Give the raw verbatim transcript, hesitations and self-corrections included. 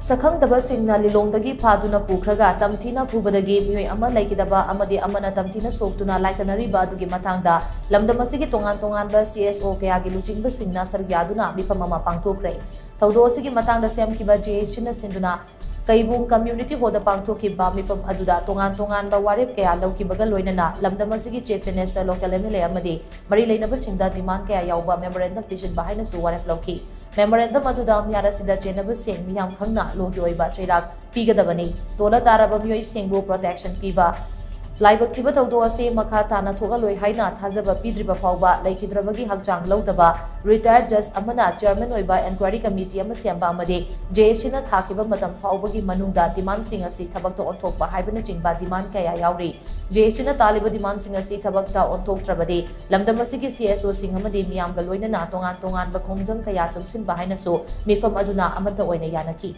ꯁꯛꯈꯪꯗꯕꯁꯤꯡꯅ ꯂꯤꯂꯣꯡꯗꯒꯤ ꯐꯥꯗꯨꯅ ꯄꯨꯈ꯭ꯔꯒ ꯇꯝꯊꯤꯅ ꯐꯨꯕꯗꯒꯤ ꯃꯤꯑꯣꯏ ꯑꯃ ꯂꯩꯈꯤꯗꯕ ꯑꯃꯗꯤ ꯑꯃꯅ ꯇꯝꯊꯤꯅ ꯁꯣꯛꯇꯨꯅ ꯂꯥꯏꯀꯠꯅꯔꯤꯕ ꯑꯗꯨꯒꯤ ꯃꯇꯥꯡꯗ ꯂꯝꯗꯝ ꯑꯁꯤꯒꯤ ꯇꯣꯉꯥꯟ ꯇꯣꯉꯥꯟꯕ C S O ꯀꯌꯥꯒꯤ ꯂꯨꯆꯤꯡꯕꯁꯤꯡꯅ ꯁꯔꯨꯛ ꯌꯥꯗꯨꯅ ꯃꯤꯐꯝ ꯑꯃ ꯄꯥꯡꯊꯣꯛꯈ꯭ꯔꯦ꯫ ꯊꯧꯗꯣꯛ ꯑꯁꯤꯒꯤ ꯃꯇꯥꯡꯗ C M ꯀꯤꯕ J A Cꯅ ꯁꯤꯟꯗꯨꯅ ꯀꯩꯕꯨꯡ Community Hallꯗ ꯄꯥꯡꯊꯣꯛꯈꯤꯕ ꯃꯤꯐꯝ ꯑꯗꯨꯗ ꯇꯣꯉꯥꯟ ꯇꯣꯉꯥꯟꯕ ꯋꯥꯔꯦꯞ ꯀꯌꯥ ꯂꯧꯈꯤꯕꯒ ꯂꯣꯏꯅꯅ ꯂꯝꯗꯝ ꯑꯁꯤꯒꯤ Chief Minister, local M L A ꯑꯃꯗꯤ ꯃꯔꯤ ꯂꯩꯅꯕꯁꯤꯡꯗ demand ꯀꯌꯥ ꯌꯥꯎꯕ memorandum ꯄꯤꯁꯤꯟꯕ ꯍꯥꯏꯅꯁꯨ ꯋꯥꯔꯦꯞ ꯂꯧꯈꯤ꯫ Memorandum ꯑꯗꯨꯗ ꯃꯤꯍꯥꯠ ꯑꯁꯤꯗ ꯆꯦꯟꯅꯕꯁꯤꯡ ꯃꯤꯌꯥꯝ ꯈꯪꯅ ꯂꯣꯒꯤ ꯑꯣꯏꯕ ꯆꯩꯔꯥꯛ ꯄꯤꯒꯗꯕꯅꯤ, ꯇꯣꯜꯂ ꯇꯥꯔꯕ ꯃꯤꯑꯣꯏꯁꯤꯡꯕꯨ protection ꯄꯤꯕ, ꯂꯥꯏꯕꯛ ꯊꯤꯕ ꯊꯧꯗꯣꯛ ꯑꯁꯤ ꯃꯈꯥ ꯇꯥꯅ ꯊꯣꯛꯍꯜꯂꯣꯏ ꯍꯥꯏꯅ ꯊꯥꯖꯕ ꯄꯤꯗ꯭ꯔꯤꯕ ꯐꯥꯎꯕ ꯂꯩꯈꯤꯗ꯭ꯔꯕꯒꯤ ꯍꯛꯆꯥꯡ ꯂꯧꯗꯕ, retired judge ꯑꯃꯅ chairman ꯑꯣꯏꯕ enquiry committee ꯑꯃ ꯁꯦꯝꯕ ꯑꯃꯗꯤ J A Cꯅ ꯊꯥꯈꯤꯕ ꯃꯇꯝ ꯐꯥꯎꯕꯒꯤ ꯃꯅꯨꯡꯗ demandꯁꯤꯡ ꯑꯁꯤ ꯊꯕꯛꯇ ꯑꯣꯟꯊꯣꯛꯄ ꯍꯥꯏꯕꯅꯆꯤꯡꯕ demand ꯀꯌꯥ ꯌꯥꯎꯔꯤ꯫ J A Cꯅ ꯇꯥꯜꯂꯤꯕ demandꯁꯤꯡ ꯑꯁꯤ ꯊꯕꯛꯇ ꯑꯣꯟꯊꯣꯛꯇ꯭ꯔꯕꯗꯤ ꯂꯝꯗꯝ ꯑꯁꯤꯒꯤ C S Oꯁꯤꯡ ꯑꯃꯗꯤ ꯃꯤꯌꯥꯝꯒ ꯂꯣꯏꯅꯅ ꯇꯣꯉꯥꯟ ꯇꯣꯉꯥꯟꯕ ꯈꯣꯡꯖꯪ ꯀꯌꯥ ꯆꯪꯁꯤꯟꯕ ꯍꯥꯏꯅꯁꯨ ꯃꯤꯐꯝ ꯑꯗꯨꯅ ꯑꯃꯠꯇ ꯑꯣꯏꯅ ꯌꯥꯅꯈꯤ꯫